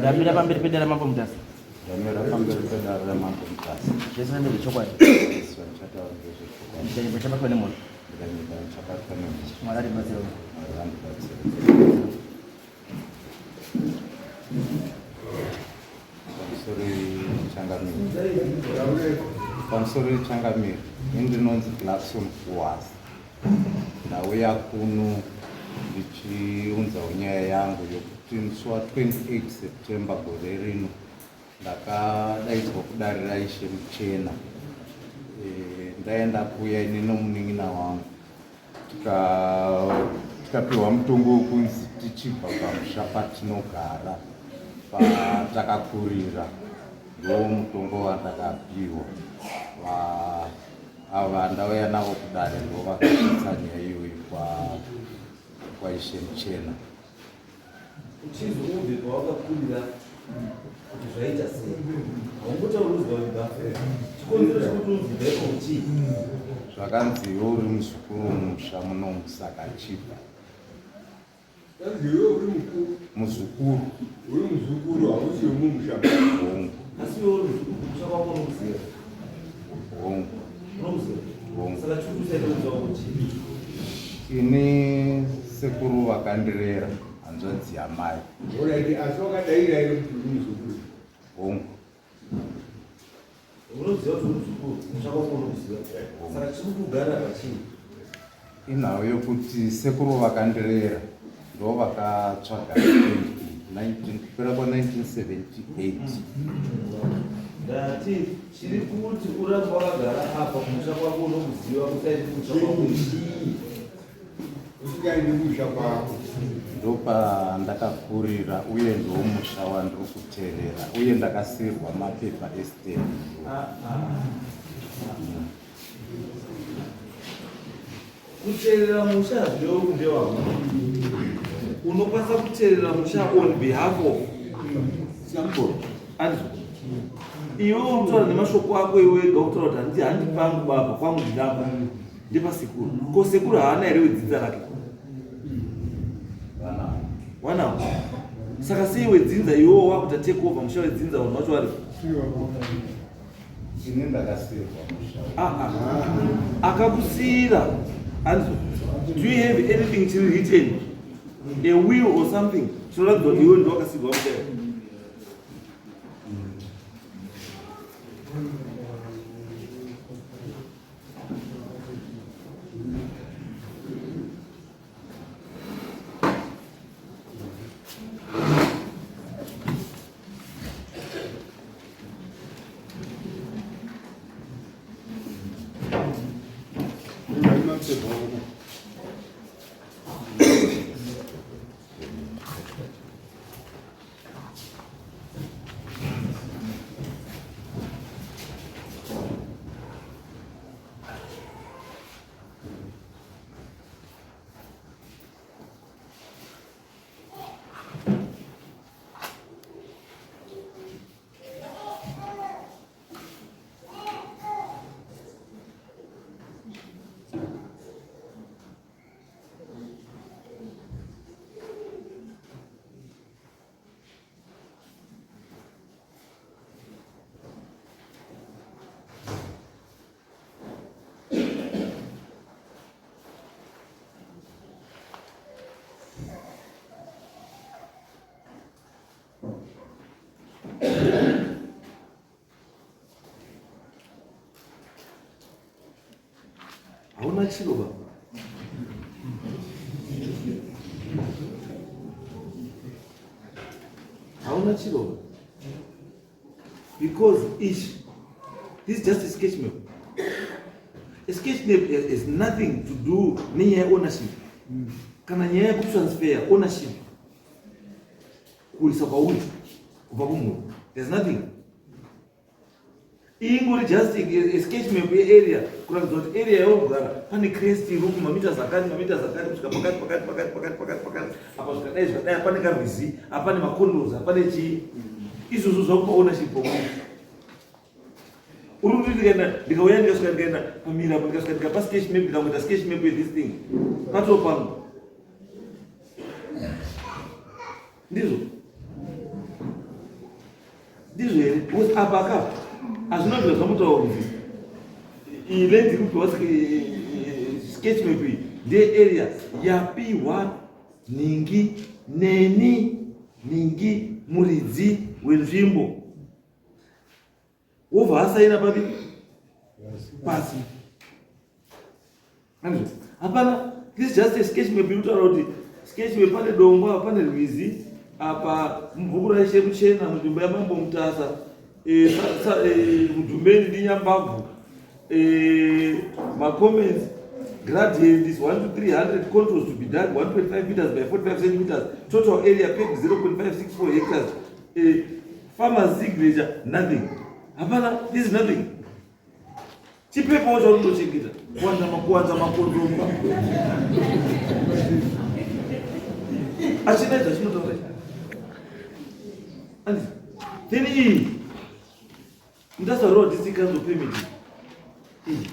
Ndamira pamberi pedare Mambo Mutasa. Ndamira pamberi pedare raMambo Mutasa. Zvese ndezvechokwadi. Zvese zvandichataura ndezvechokwadi. Ndikanyeba chabatwa nemhosva. Ndikanyeba chabatwa nemhosva. Mwari andibatsire. Mwari andibatsire. Pamusoro changamire. Pamusoro changamire. Ini ndinonzi Blackson Kuwazi. Ndauya kuno ndichiunzawo nyaya yangu yokuti musi wa 28 September gore rino ndakadaidzwa kudare raIshe Muchena. E, ndaenda kuya ini nomunin'ina wangu tikapiwa mutongo wekunzi tichibva pamusha patinogara patakakurira ndo mutongo wandakapiwa. Ava ndauya navo kudare ndo vakasvitsa nyaya iyoyi kwaIshe Muchena. Uchizi ubve pawakakurira kuti zvaita sei, haungotauri uzwa wega. Chikonzero chekuti unzi bveko uchii? Zvakanzi iwe uri muzukuru mumusha muno saka chibva. Zvanzi iwe uri mukuru. Muzukuru. Uri muzukuru hausi wemumusha. Hongu. Asi iwe uri muzukuru kumusha kwako unokuziva. Hongu. Unokuziva? Hongu. Saka chiri kusaita kuziva kwako chii? Ini sekuru vakandirera hanzvadzi yamai. Alright, asi wakadaira here kuti uri muzukuru? Hongu. Unoziva kuti uri muzukuru, kumusha kwako unokuziva. Saka chiri kugara pachii? Inhau yokuti sekuru vakandirera ndo vakatsvaga 19 kupera kwa 1978. Ndati chiri kuti urambe wakagara apa kumusha kwako unokuziva, usaende kumusha kwako chii? Usingaendi kumusha kwako. Ndopandakakurira uye ndomusha wandiri kuterera uye ndakasiirwa mapepa estate. Kuteerera musha hazvirevi kuti ndewako. Unokwanisa kuteerera musha on behalf of Andizvo. Iwe unotaura nemashoko ako iwe wega ukutaura kuti handi handi pangu baba kwangu ndinapa ndepasekuru. Ko sekuru haana here wedzinza rake? Wanawo. Saka sei wedzinza iwewo wakuta take over musha wedzinza vanhu vacho varipo? Ini ndakasiirwa musha. Ah, ah. Akakusiira. Andizvo. Do you have anything chiri written? A will or something? Chinoratidza kuti iwe ndiwe wakasiirwa musha. Hauna chiro baba. Hauna chiro. Because ish, this is just a sketch map. A sketch map has nothing to do nenyaya ownership. Kana nyaya yekutransfer ownership kuisa kwauri kubva kumhuri. There's nothing. Ingori just a sketch map yearea kuratidza kuti area yaugara pane crest iri kumameters akati, mameters akati kusvika pakati, pakati, pakati, pakati, pakati, pakati. Apa zvikadai, zvikadai, apane karwizi, apane macondos, apane chii. Izvozvo zvakupa ownership pamunhu. Uri kuti ndikaenda, ndikauya ndikasvika ndikaenda pamira apo, ndikasvika ndikapa sketch map, ndikangoita sketch map yethis thing. Patoo pangu. Ndizvo. Ndizvo here? Because apa ka hazvina kubvira zvamutaura kuti iyi land iri kupiwa sketch map iyi ndearea yapiwa nhingi neni nhingi muridzi wenzvimbo wobva asaina papi pasi. Hapana, this is just a sketch map inotaura kuti sketch map pane dombo apa pane rwizi apa mubhuku raishe muchena munzvimbo yamambo Mutasa, mudhumeni ndinyambabvu, macomments gradient is 1 to 300, controls to be done 1.5 meters by 45 centimeters, total area pegged 0.564 hectares, farmer's signature, nothing. Hapana, this is nothing. Chipepa wacho unotochengeta kuwanza makuwanza makondomba achina zvachinotaura. Then iyi Mutasa Rural District Council permit iyi,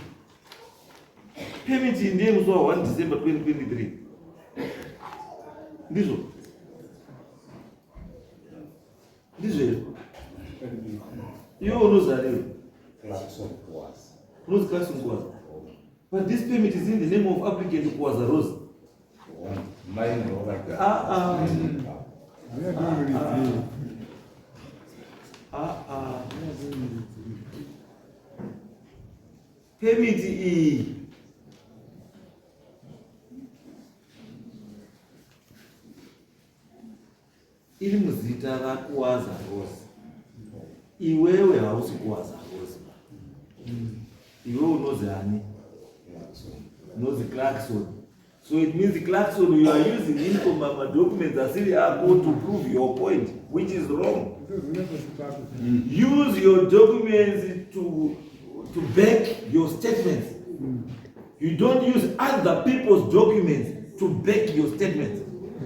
permit iyi ndiye musi wa 1 December 2023. Ndizvo, ndizvo here? Iwe unozariwe Clarkson Kuwaza. Unonzi Clarkson Kuwaza, but this permit is in the name of applicant Kuwaza Rose. Mai ndovagara. Ah, ah. Ah, ah. Permit iyi iri muzita raKuwaza Rose. Iwewe hausi Kuwaza Rose ba. Iwe unozi ani? Unozi Clarkson. So it means, Clarkson, you are using income madocuments asiri ako to prove your point, which is wrong. Use your documents to back your statements. You don't use other people's documents to back your statements.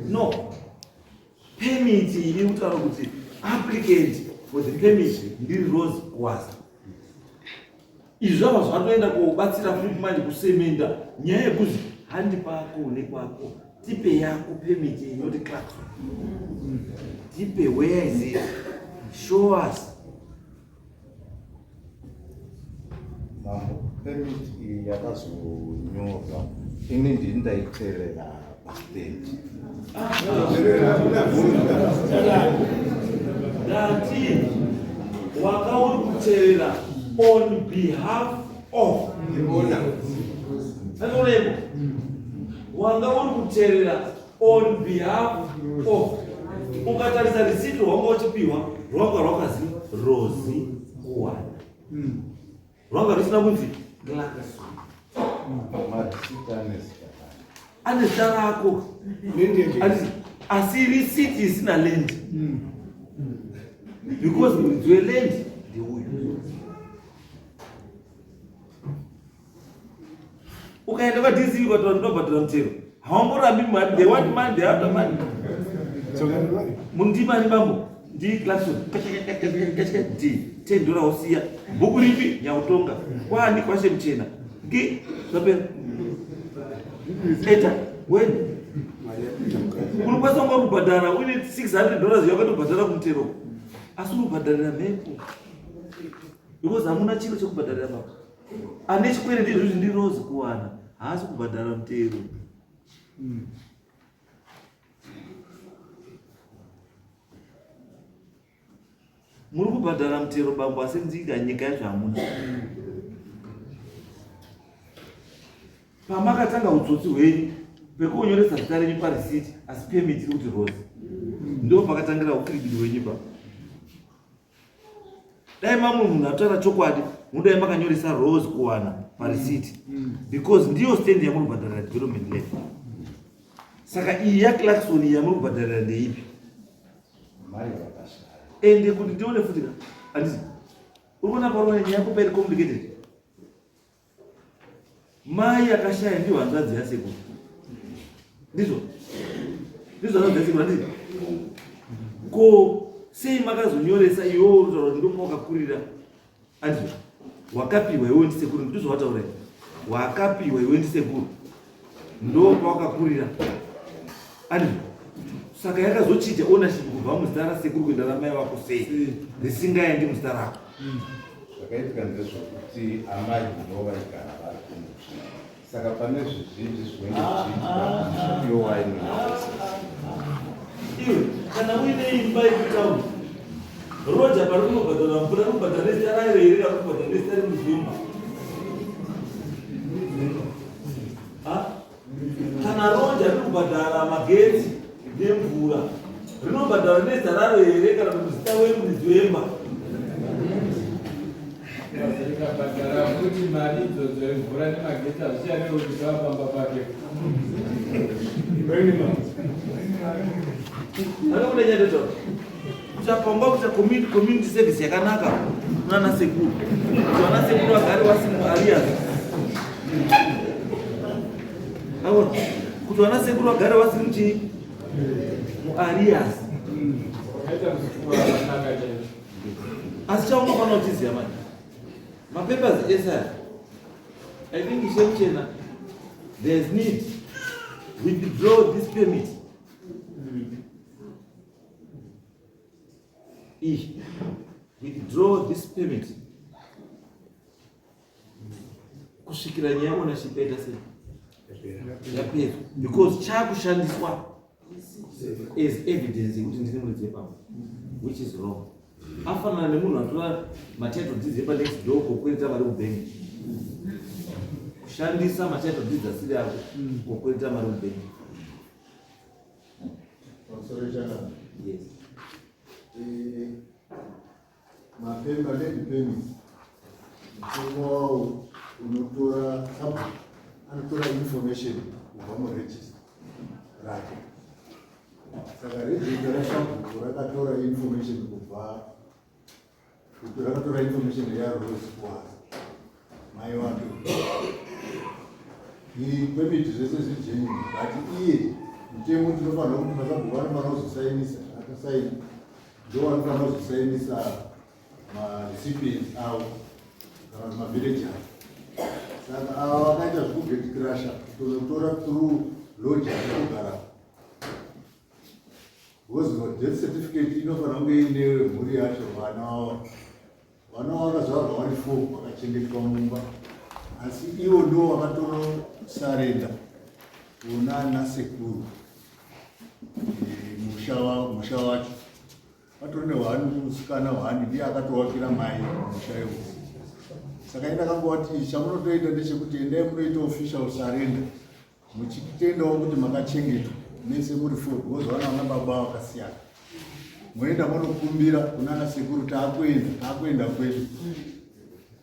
No. Permit iri kutaura kuti applicant for the permit ndiri Rose Kuwaza. Izvi zvava zvatoenda kobatsira futi manje kusemenda nyaya yekuzi handi pako nekwako. Tipe yako permit inoti Clarkson. Tipe, where is it? Show us. Mambo, permit iyi yakazonyorwa, ini ndini ndaiteerera pastendi. Ndati wanga uri kuteerera on behalf of atoremo. Wanga uri kuteerera on behalf of. Ukatarisa risiti rwanga uchipiwa, rwanga rwakazi Rose Kuwana, rwanga rusina kunzi Clarkson. Marisiti ane zita rake. Ane zita rako. Asi risiti isina land, because muridzi weland ndeuyu. Ukaenda kwaDC ukataura ndinobhadhara mutero, haumborambi mari. They want money, they have the money. Mundimani bambo ndi Clarkson d $10, wosiya bhuku ripi nyautonga kwani kwashe muchena ngi zvapera eta when unokwanisa kunga kubhadhara uine $600 yakatobhadhara kumutero, asi unobhadharira mhepo because hamuna chiro chekubhadharira. Baba ane chikwereti izvozvi ndi Rose Kuwana, haasi kubhadhara mutero. Muri kubhadhara mutero bambo, asi nzika nyika yacho hamuna. Pamakatanga utsotsi hwenyu pekunyoresa zita renyu parisiti, asi permit iri kuti Rose, ndo pakatangira ukiribidi hwenyu. Pa dai mamwe munhu ataura chokwadi, mudai makanyoresa Rose Kuwana parisiti, because ndiyo stand yamuri kubhadharira development levy. Saka iyi yaClarkson iyi yamuri kubhadharira ndeipi? Mai vakashaya. Ende kuti ndione futi ka, handiti uri kuona parona nyaya yako pairi complicated? Mai akashaya ndiyo hanzvadzi yasekuru. Ndizvo, ndizvo, hanzvadzi yasekuru, handiti? Ko sei makazonyoresa iwewo uri kuti ndopa wakakurira, handizvo? Wakapiwa iwe ndisekuru, ndizvo wataura, wakapiwa iwe ndisekuru, ndo pawakakurira, handizvo? Saka yakazochinja ownership kubva rinobva muzita rasekuru kuenda ramai vako sei risingaendi muzita rako? Zvakaitika ndezvokuti amai ndo vaigara vari kumusha, saka pane zvizhinji zvinenge zvichiitika kumusha iwo wainonyatsesa. Iwe kana uine imba yekutauni, roja pari kunobhadhara mvura, rinobhadhara nezita rayo here kana kubhadhara nezita remudzimba? Kana roja riri kubhadhara magetsi nemvura, rinobhadhara nezita raro here kana kuti muzita wemuridzi wemba? Rikabhadhara futi mari idzodzo yemvura nemagetsi, hazvichareve kuti zvava pamba pake. Anokuda nyaya kuchapamba kuita community service yakanaka kunana sekuru, kuti vana sekuru vagare vasiri muarrears. Aona kuti vana sekuru vagare vasiri muchii, muarrears. Wakaita muzukuru akanaka chaizvo. Asi chaunofanira kuchiziva manje, mapapers ese aya, I think ishemuchena, there's need withdraw this permit. I withdraw this permit kusvikira nyaya ownership yaita sei, yapera, because chakushandiswa as evidence yekuti ndine muridzi yepamba, which is wrong. Afanana nemunhu atora matitle deeds epa next door kokwereta mari kubhengi, kushandisa matitle deeds asiri ako kokwereta mari kubhengi. Pamusoro changamire. Yes. Mapemba land permits, mutemo wawo unotora, sabhuku anotora information kubva muregister rake. Saka register rasabhuku rakatora information kubva kuti rakatora information yaRose Kuwaza, mai wake. Iyi permit zvese zviri genuine, but iye mutemo tinofanira kuti masabhuku vanofanira kuzosainisa, akasaina ndo vanofanira kuzosainisa marecipients avo kana kuti mavillage avo. Saka ava vakaita zvekugatecrasha kutonotora through lodge yekugara, because death certificate inofanira kunge ine mhuri yacho. Vana vavo, vana vakazvarwa vari four, vakachengetwa mumba, asi ivo ndo vakatonosurrender kuna nasekuru musha wacho. Patori nehwani musikana hwani, ndiye akatowakira mai musha iwo. Saka indakangowati chamunotoita ndechekuti endai munoita official surrender, muchitendawo kuti makachengetwa mese muri four, because vana baba vakasiyana. Moenda monokumbira kunana sekuru, taakuenda kwedu.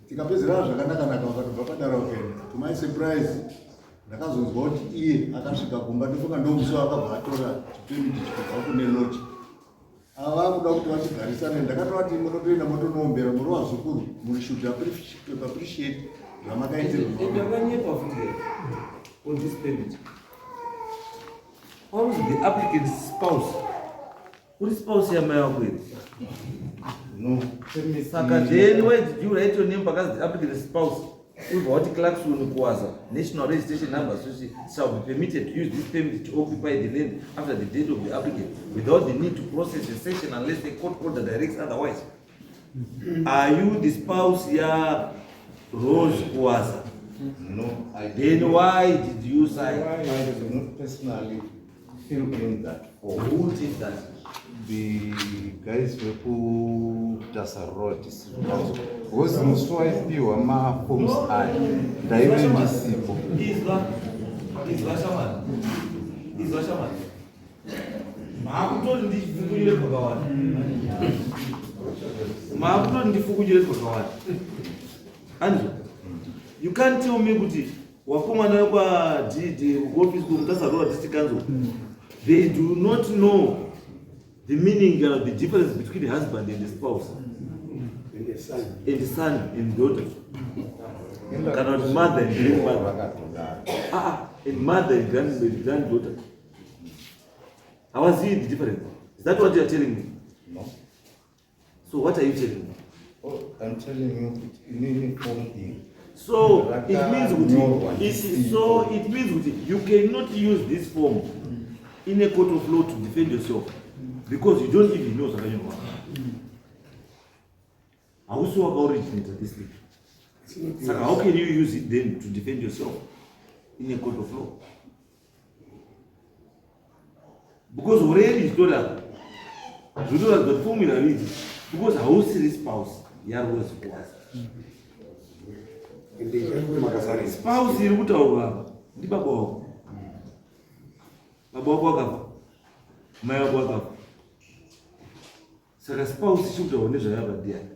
Tikapedzerana zvakanaka-naka, vakatobva padara vakaenda. To my surprise, ndakazonzwa kuti iye akasvika kumba, ndofunga ndomusi waakabva atora chipermit chikubva kune lodge. Ava vakuda kuti vachigarisane. Ndakatovati munotoenda motonoombera muri vazukuru, muri should appreciate zvamakaitirwa. Ndakanyepa futi here on this permit? What was the applicant's spouse? Uri spouse yamai wako here? No, permit. Saka then why did you write your name because the applicant's spouse? Ubva wati Clarkson Kuwaza, national registration number so shall be permitted to use this permit to occupy the land after the date of the applicant without the need to process the session unless a court order directs otherwise. Are you the spouse ya Rose Kuwaza? No, I Then did not. Why did you sign? I did not personally fill in that form. Who did that? The guys vekuTasa Road District Council, because musi waipiwa maforms aya ndaive ndisipo. Izwa, izwa shamani, izwa shamani, maakutori ndifukunyire kwakawanda, maakutori ndifukunyire kwakawanda. Andizvo, you can't tell me kuti wakomana vekwadd kuoffice kuMutasa Rural District Council, they do not know the meaning kana the difference between the husband and the spouse and the son and daughter, kana kuti mother and grandmother. Vakatodaro. Ah, ah, and mother and granddaughter. Hawazivi the difference? Is that what you are telling me? No. So what are you telling me? Oh, I'm telling you kuti inini form iyi So it means rakanyorwa kuti ndisipo. So it means kuti you cannot use this form in a court of law to defend yourself. Because you don't even know zvakanyorwa. Hausi wakaoriginata this thing. Saka how can you use it then to defend yourself in a court of law? Because already zvitoda zvotoratidza kuti formula idzi because hausiri spouse yaRose Kuwaza. Spouse iri kutaurwa apa ndibaba wako. Baba wako wakafa, mai wako wakafa. Saka spouse ichiri kutaurwa nezvayo apa ndiani?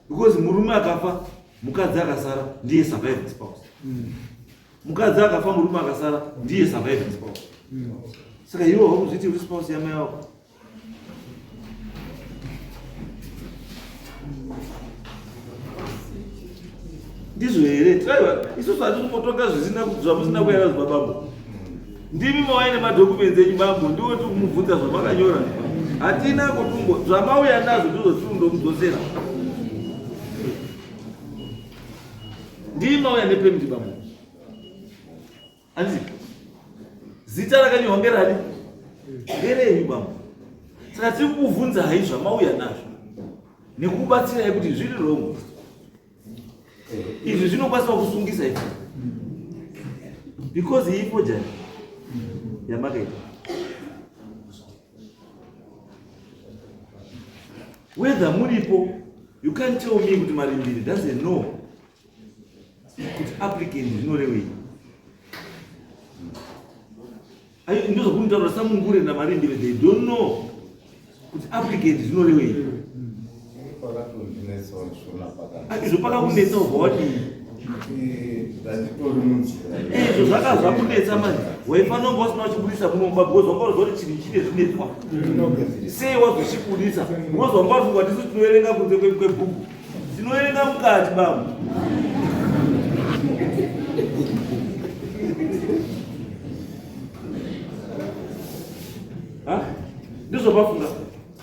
Because murume akafa, mukadzi akasara ndiye surviving spouse. Mukadzi akafa, murume akasara ndiye surviving spouse. Saka iwe haukuzviti uri spouse yamai wako. Ndizvo here? Traiwa isusu hatisi kumbotonga zvisina zvamusina kuera zvabambo. Ndimi mauya nemadhokuments enyu bambo, ndiwo tiri kumubvunza zvamakanyora. Hatina kutumbo zvamauya nazvo ndizvo tiri kundomudzosera. Ndimi mauya nepemiti bambo. Handiti zita rakanyorwa ngerani? Ngerenyu bambo. Saka tiri kukubvunzai zvamauya nazvo nekubatsirai kuti zviri wrong. Izvi zvinokwanisa kusungisa izvi because iyi forgery yamakaita. Whether muripo, you can't tell me kuti Marimbiri doesn't know kuti applicant zvinorevei. Ayo ndozvakunitaura samungure naMarimbiri, they don't know kuti applicant zvinorevei. Izvo pakakunetsa ubva wadii? Izvo zvaka zvakunetsa manje waifanira kunge wasina uchibudisa munomba because wanga uziva kuti chinhu chine zvinetswa sei wazochibudisa because wanga wafunga tisu tinoverenga kunze kwebhuku tinoverenga mukati bambo. Ndizvo pafunga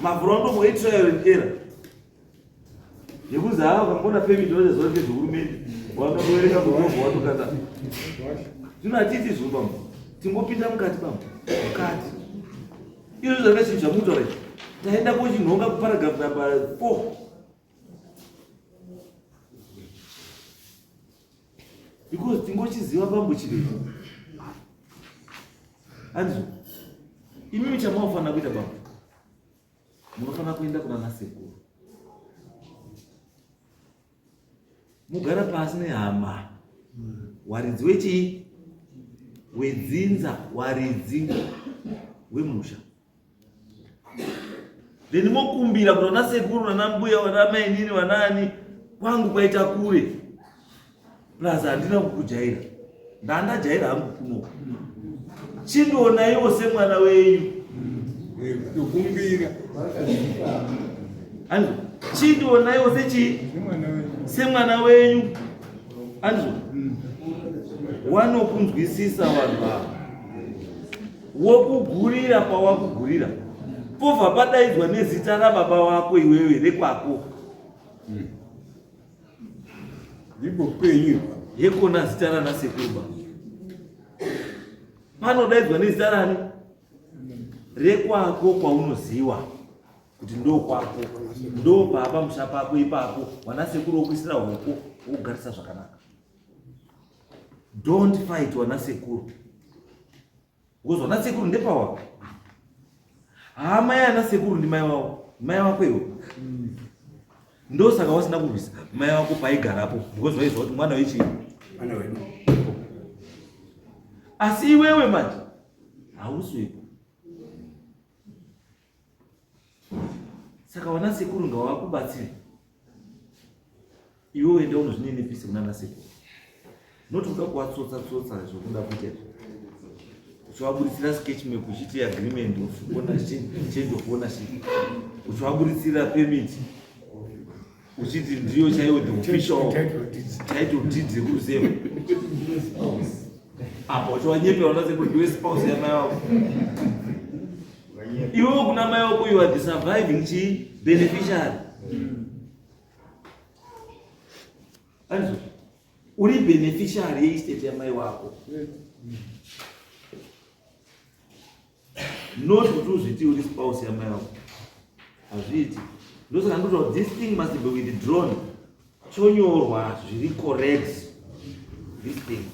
mavhura ndomo etrial and error yekuzi haa ukangona permit vachaziva ngezvehurumende wanotoverenga kunobva watokata. Zvino hatiiti izvo bambo, tingopinda mukati bambo, mukati izvo zvanga chinhu chamutaura ichi taenda kochinhonga kuparagraph number 4 because tingochiziva bambo chirei handizvo. Imimi chamaofanira kuita bambo, munofanira kuenda kuna nasekuru mugara pasi nehama waridzi wechii wedzinza waridzi wemusha, then mokumbira kuti vana sekuru vana mbuya vana mainini vanaani, kwangu kwaita kure plus handina kukujaira, ndandajaira hangu kuno, chindionaiwo semwana wenyu. Tokumbira. Andizvo, chindionaiwo sechii semwana wenyu. Andizvo, wanokunzwisisa vanhu ava, wokugurira pawakugurira povha padaidzwa nezita rababa wako iwewe rekwako. Ndipo penyu yekona zita rana sekuru baba panodaidzwa nezita rani rekwako kwaunoziwa kuti ndo kwako ndo papa musha pako ipapo wana sekuru wokuisira hoko wokugarisa zvakanaka. Don't fight wana sekuru because wana sekuru ndepawako. Hama yana sekuru ndi mai wavo, mai wako iwe. Ndosaka wasina kurwisa mai wako paigarapo because waiziva kuti mwana wechii mwana wedu. Asi iwewe manje hausi wepo. Saka wana sekuru ngavakubatsire iwe uende unozvininipise kuna nasekuru, not kuda kuvatsotsa tsotsa zvokuda kuita izvo uchivaburitsira sketch map uchiti agreement of ownership, change of ownership, uchivaburitsira permit uchiti ndiyo chaiyo the official title deed yekuruzeva apa uchivanyepera wana sekuru ndiwe spouse yamai wako iwewe kuna mai wako you are the surviving chi beneficiary. Andizvo, uri beneficiary yeestate yamai wako. Not kuti uzviti uri spouse yamai vako. Hazviiti. Ndosaka ndinotaura this thing must be withdrawn. Chonyorwa zviri correct. This thing.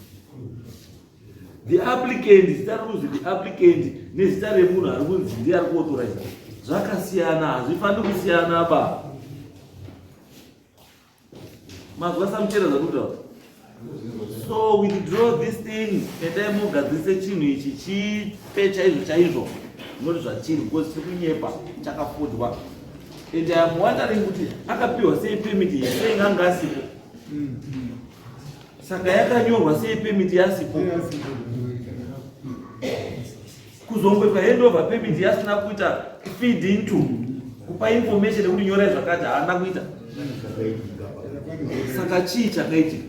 The applicant, zita riri kunzi the applicant nezita remunhu ari kunzi ndiye ari kuauthorize zvakasiyana, hazvifaniri kusiyana ba. Mazwa samuchera zvakutaura. So withdraw this thing, endai mugadzirise chinhu ichi chipe chaizvo chaizvo not zvachiri because tiri kunyepa chakafodwa. And I am wondering kuti akapiwa sei permit iyi sei anga asipo. Saka yakanyorwa sei permit yasipo? Kuzongoitwa handover permit yasina kuita feed into kupa information yekuti nyorai zvakati haana kuita. Saka chii chakaitika?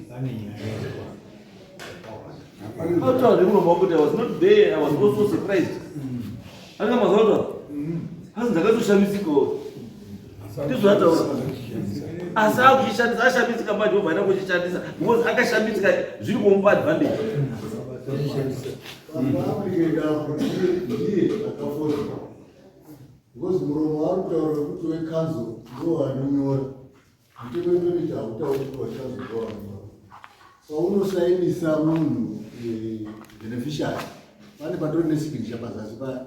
Ataura nemuromo wako kuti I was not there, I was also surprised. Anga mazuva ataura. Asi ndakatoshamisikawo. Ndizvo ataura. Asi akuchishandisa ashamisika manje obva aenda kuchishandisa because akashamisika zviri kumupa advantage. Ndiye akaforwa because muromo waari kutaura wekuti wekanzuro ndo wanonyora mutemo wepemiti hautauri kuti wekanzuro ndo wanonyora. Paunosainisa munhu beneficiary pane patori nesignature pazasi paya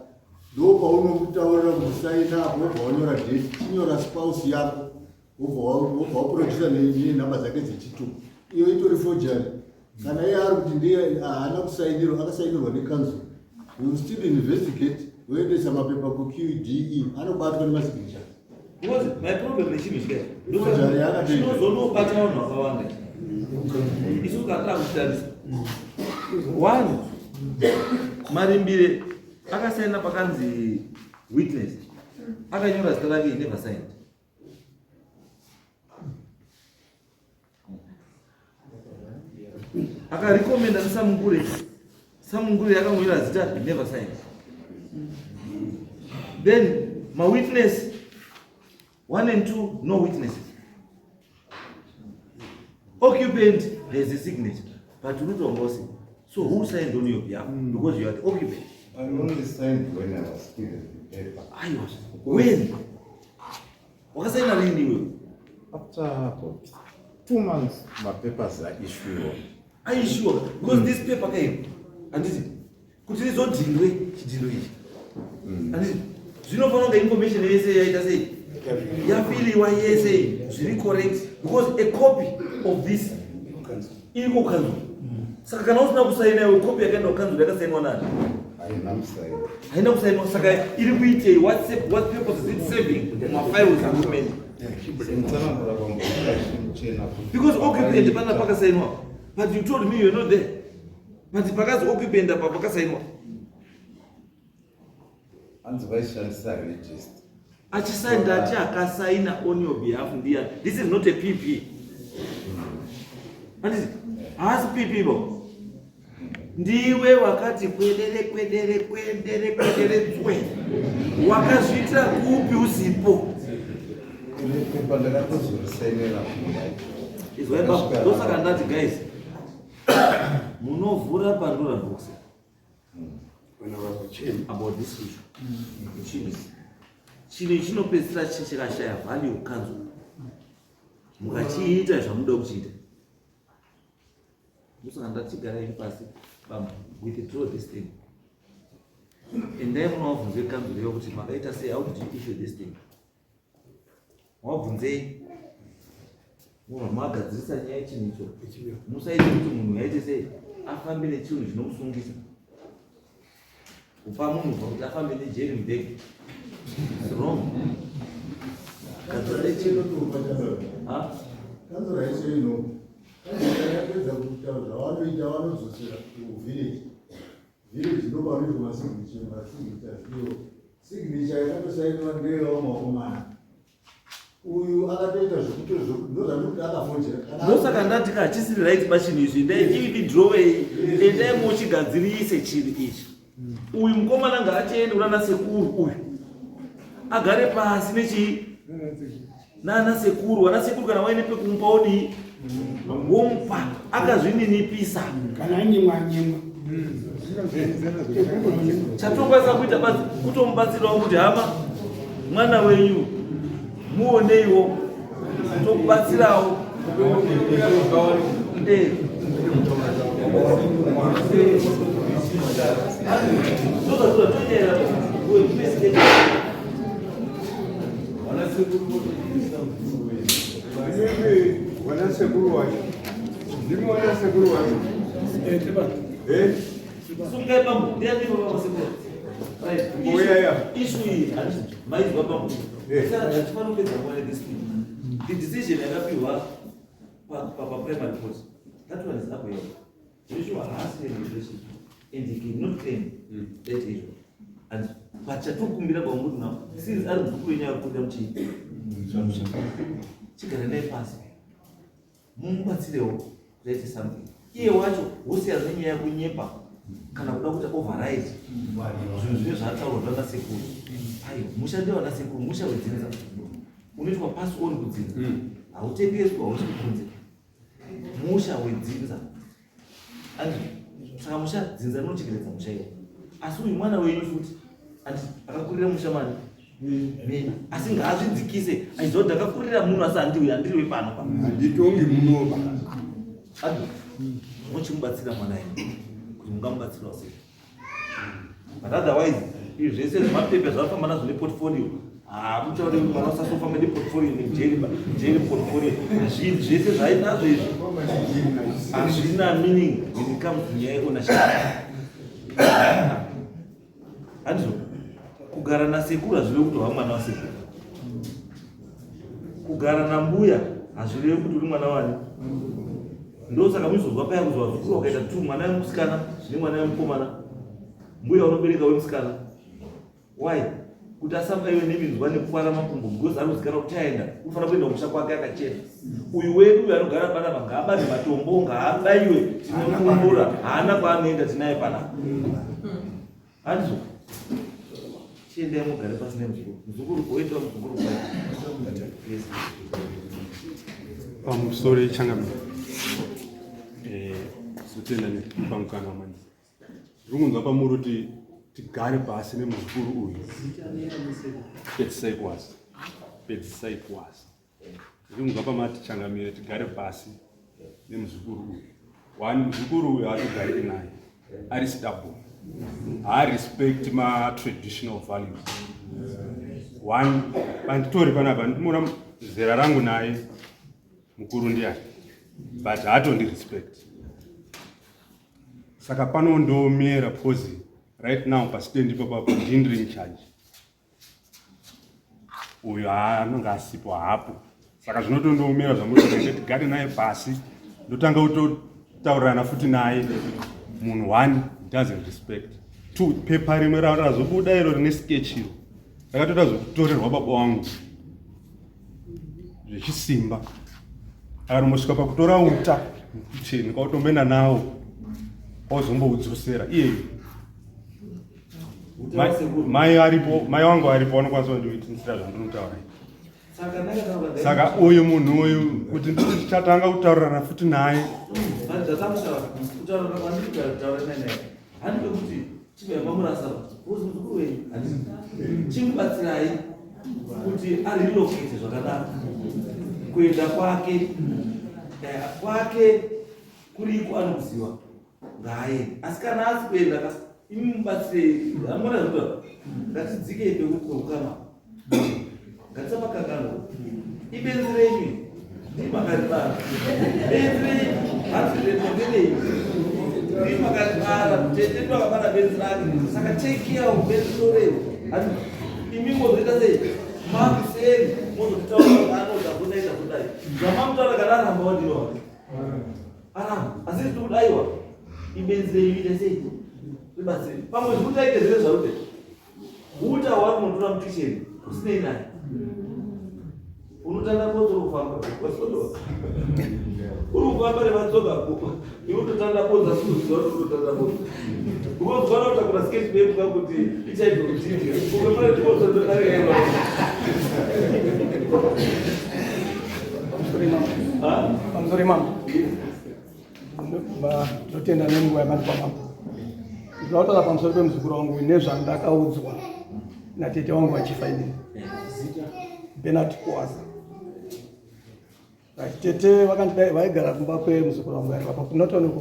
ndo paunotaurira kuti saina apo wobva wanyora date chinyora spouse yako wobva waprodusa nenhamba dzake dzechitupa iyo itori forgery. Kana iye ari kuti ndiye haana kusainirwa, akasainirwa nekanzuro, we will still investigate voendesa mapepa kuQDE anobatwa nemasignatures. Because my problem nechinhu chikaya chinozonobata vanhu vakawanda isu kana takuchitarisa one Marimbire akasaina pakanzi witness akanyora zita rake, he never signed. Akarekomenda nesamungure, samungure yakangonyora zita, he never signed. Then mawitness 1 and 2, no witnesses. Occupant has a signature, but unotongosi. So who signed on your behalf? Because you are the occupant. I only signed when I was given the paper. Aiwa, when wakasaina rini iwewe? After about 2 months, my papers are issued. Are you sure? Because this paper came, handiti kuti rizodhindwe chidhindo ichi, handiti zvinofanira kunge information yese yaita sei yafiliwa yese zviri correct, because a copy of this iri kukanzuru. Saka kana usina kusaina iwe, copy yakaenda kukanzuru yakasainwa nani? Haina kusaina. Haina kusainwa. Saka iri kuitei? What purpose is it serving mumafiles ehurumende? Semutsanangura kwambochena. Because occupant pana pakasainwa, but you told me you're not there, but pakazi occupant apa pakasainwa. Hanzi vaishandisa register. Achisaina ati akasaina on your behalf ndiani? This is not a PP, handiti? Haasi PP bo. Ndiwe wakati kwedere kwedere kwedere kwedere tswe wakazviitira kupi usipo? Ine pepa ndakatozorisainira kumba. Izwai baba, ndosaka ndati guys, munovhura Pandora box about this issue. Chinhu chinhu chinopedzisira chikashaya value kukanzuru mukachiita zvamunoda kuchiita. Ndosaka ndatigarai pasi bambo, withdraw this thing. Endai munovabvunze kanzuru iyo kuti makaita sei, how did you issue this thing? Wabvunzei munhu magadzirisa nyaya yechinhu icho. Musaite kuti munhu aite sei afambe nechinhu chinomusungisa. Kupa munhu kuti afambe nejeri mubhegi, it's wrong. Gadzirai chinhu. Ha? Kanzura yese ino kanzura yapedza kuita zvavanoita, vanodzosera kuvillage. Village ndo panoitwa masignature, masignatures. Iyo signature yakatosainwa ndeyevamwe vakomana. Uyu akatoita zvekuti ndozvandikuti akafonjera. Ndosaka ndati ka hachisiri right pachinhu izvi. Endai chiwithdrawei, endai muchigadzirise chinhu ichi. Uyu mukomana ngaachiende kunana sekuru uyu, agare pasi nechii nana sekuru. Vana sekuru kana waine pekumupa, odii, womupa akazvininipisa. Kana anyimwa anyimwa. Chatokwanisa kuita basi kutomubatsirawo kuti hama mwana wenyu muoneiwo tokubatsirawo. Vanasekuru wacho ndimi vanasekuru wacho. Sungai bambo, ndiani baba sekuru? Right. Mbuya. Issue iyi maizwa bambo. Saka hatifaniri kupedza nguva this thing. The decision yakapiwa pa primary court. That one is upheld. Joshua has a relation and he cannot claim that issue. And but chatokumbira bambo now since ari muzukuru wenyu ari kuda muchii. Chigara naye pasi. Mumubatsirewo kuti aite something. Iye wacho wosiyana nenyaya yekunyepa kana kuda kuita override zvinhu zvine zvataurwa zvana sekuru. Aiwa, musha ndevana sekuru, musha wedzinza unoitwa pass on kudzinza, hautengeswi, hausi kunze, musha wedzinza andi. Saka musha dzinza rinochengetedza musha iwo, asi uyu mwana wenyu futi andi akakurira musha mani menyu, asi ngaazvidzikise achiziva kuti ndakakurira muno, asi handiwi, handiri wepano pa. Handitongi munoba. Andi muchimubatsira mwana yenyu kuti mungamubatsirawo sei, but otherwise izvi zvese zvemapepa zvafamba nazvo neportfolio, hamutauri kuti mwana usasofamba neportfolio, nejeri jeri portfolio. Zvese zvainazvo izvi hazvina meaning when it comes to nyaya yeownership, handizvo? Kugara nasekuru hazvirevi kuti wava mwana wasekuru. Kugara nambuya hazvirevi kuti uri mwana wani. Ndosaka muzozwa paya kuzwa vazukuru wakaita tu mwana wemusikana nemwana wemukomana, mbuya unobereka wemusikana. Why? Kuti asabaiwe neminzwa nekukwara makumbo, because ari kuzikanwa kuti aenda unofanira kuenda kumusha kwake akachena. Uyu wedu uyu anogara panapa ngaabate matombo, ngaabaiwe, tinomumbura, haana kwaanoenda, tinaye panapa, handizvo? Chiendai mugare pasi nemuzukuru. Muzukuru oitawo muzukuru kwai. Yes. Pamusoro yechangamire, zotenda nekupa mukana mani. Ndiri kunzwa pamuri kuti tigare pasi nemuzukuru uyu. Pedzisai kwasi, pedzisai kwasi. Ndiri kunzwa pamati changamire tigare pasi nemuzukuru uyu. One, muzukuru uyu haatogariki naye, ari stubborn, haarespect matraditional values. One, panditori panapa ndimona zera rangu naye mukuru ndiani, but haatondirespect. Saka pano ndomera because right now pastand ipapapo ndindiri in charge. Uyo anonge asipo hapo, saka zvinotondiomera zvamutoende tigare naye pasi, ndotanga kutotaurirana futi naye. Munhu one doesn't respect. Two, pepa rimwe razobuda iro rine sketch iro rakatoita zvekutorerwa baba wangu zvechisimba, akatombosvika pakutora uta mukicheni kwakutomboenda nawo kwazomboudzosera iyeyo. Mai aripo, mai wangu aripo, vanokwanisa kundiitisira zvandinotaura. Saka uyu munhu uyu kuti nditi tichatanga kutaurirana futi naye. Kutaura kwandiri kutaura naye handike kuti chibva mamurasa because muzukuru wenyu, handiti? Chimubatsirai kuti arelocate zvakanaka kuenda kwake. Kwake kuriko anokuziva, ngaaende. Asi kana asi kuenda ka, imi mubatsirei. Amona zvikuta, ngatidzikei pekukama, ngatisamakanganwa ibenzi renyu, ndimakaribara benzi renyu, hatirekonderei, ndimakaribara tete twakabara benzi rake. Saka take care of benzi rorei. Imi mozoita sei makuseri, mozotitaura anoda kudai kudai zvamamutaura. Kana aramba, wadiwa aramba, asi tiri kudaiwa ibenzi renyu, ita sei, ribatsire. Pamwe zvikuti aite zvese zvarute uta hwari unotora mukicheni usinei naye, unotanga botso kufamba, uri kufamba nematsoka, iwe utotanda botso, asi uziva kuti utotanda botso because wana utakura sketch paper kuti ichaibve kudhidhi ukafana botso ndodarika. Pamusoro mambo, ndotenda nenguva yamandipa mambo. Ndinoda kutaura pamusoro pemuzukuru wangu nezvandakaudzwa natete wangu vachifa inini. Bernard Kwaza. Right, tete vakandidai vaigara kumba kwemuzukuru wangu vari papa kunotoni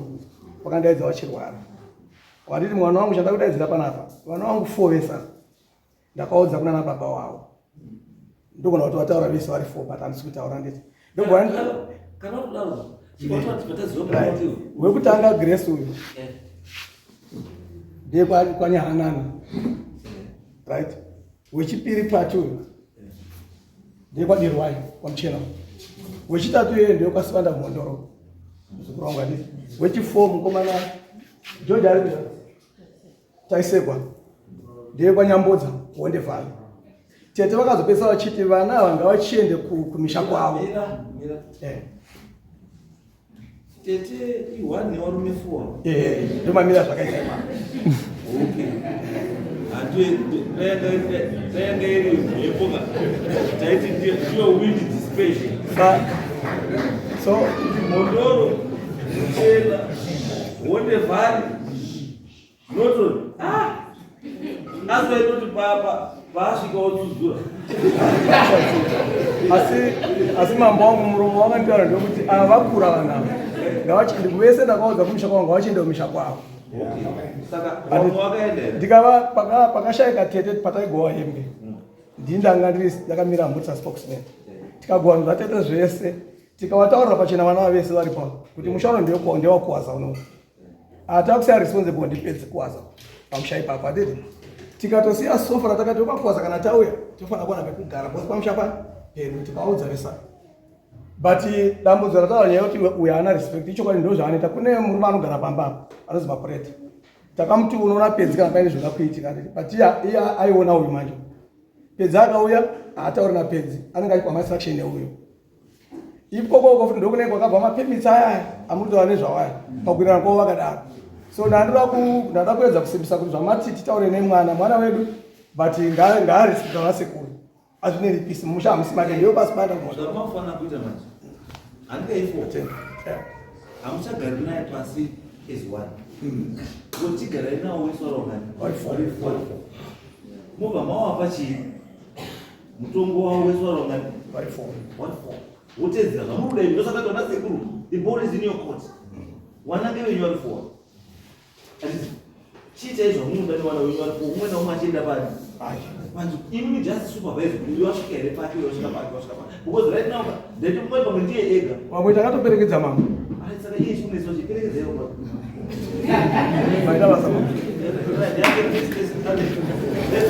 vakandaidza vachirwara. Vanditi mwana wangu chandakudaidzira panapa, vana wangu four vese ndakaudza kunana baba wavo. Ndogona kuti vataura vese vari four but handisi kutaura nditi. Ndogona Kana kudaro chibata Right. Wekutanga Grace uyu ndiye kwaNyahanana. Right. Wechipiri Pati uyu ndiye kwaDirwai kwaMuchena. Wechitatu iye ndiye kwaSibanda Mhondoro. Muzukuru wangu handiti. Wechifour mukomana George ari kuita Taisekwa ndiye kwaNyambodza Honde Valley. Tete vakazopedzisa vachiti vana ava ngavachiende kumisha kwavo. Mira, mira. Tete i1 nevarume 4. Eh, ndomamira zvakaita ipapo. Okay. Handiye dayanga iri mhepo ka. Taiti ndiyo wind dispersion. So Mhondoro, Muchena, Honde Valley, Norton. Ah! Asi vaitoti papa paasvika otsudzura. Asi mambo wangu muromo wakanditaura ndekuti ava vakura vanhu ava ngavachiende vese ndakaudza kumisha kwavo ngavachiende kumisha kwavo. Okay. Saka vamwe vakaenda here? Ndikava pakashayika tete pataigowa hembe ndini ndanga ndiri ndakamira mhuri saspokesman tikagowa zvatete zvese tikavataurira pachena vana vese vari pano kuti musha uno ndewakuwaza uno hatakusiya responsible ndipedzi kuwaza pamusha ipapo handiti tikatosiya sofa ratakati wekwakuwaza kana tauya tofanira kuwana pekugara because pamusha pa pedu tikaudza vesa but dambudzo rataura nyaya yekuti uyu haana respect ichokwadi ndo zvaanoita kune murume anogara pamba apa anonzi mapureti takamuti unoona pedzi kana paine zvoda kuitika handiti but iye aiona uyu manje pedzi akauya haatauri napedzi anenge achipa mainstruction neuyu ikoko uko futi ndokunenge kwakabva mapermits aya amuri kutaura nezvawaya pakuwirirana kwavo vakadaro so ndanoda kuedza kusimbisa kuti zvamati titaure nemwana mwana wedu but ngaarespekta vasekuru azvineripisi musha hamusi make ndiyo pasi paenda Zvamafanira kuita manje handikaifo hamuchagari naye pasi as one wochigarai nawo wese waraungani Vari four. mobva mawapa chii mutongo wavo wese waraungani vari four. Vari four. Wotedzera zvamuri kuda imi ndosaka tona sekuru the ball is in your court wanange venyu vari four Handiti, chiitai zvamunoda nevana venyu vari four umwe naumwe achienda pari Vanhu, imimi just supervise kuti uyu wasvika here pake uyu wasvika pake wasvika pake because right now ndati mumwe pamwe ndiye ega Vamwe takatoperekedza mambo. Ai, saka iye chikunetsa chiperekedza iwo baba. Maita basa mambo. Let's